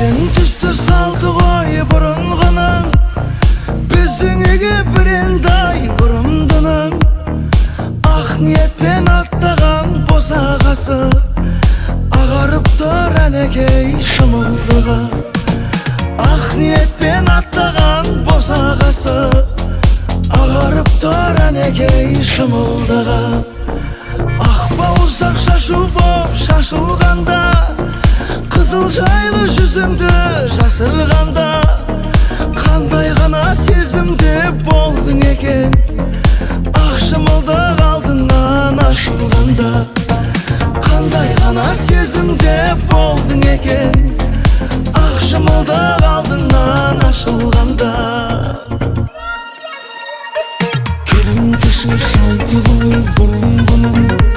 Келін түсті салты ғой бұрынғының, біздің үйге бірендай бұрымдының. Ақ ниетпен аттаған босағасы, ағарып тұр, әнекей, шымылдығы. Ақ ниетпен аттаған босағасы, ағарып тұр, әнекей, шымылдығы. Ақ бауырсақ шашу боп шашылғанда, қызыл жайлы жүзіңді жасырғанда, қандай ғана сезімде болдың екен, ақ шымылдық алдынан ашылғанда? Қандай ғана сезімде болдың екен, ақ шымылдық алдынан ашылғанда? Келін түсі салты ғой бұрынғының.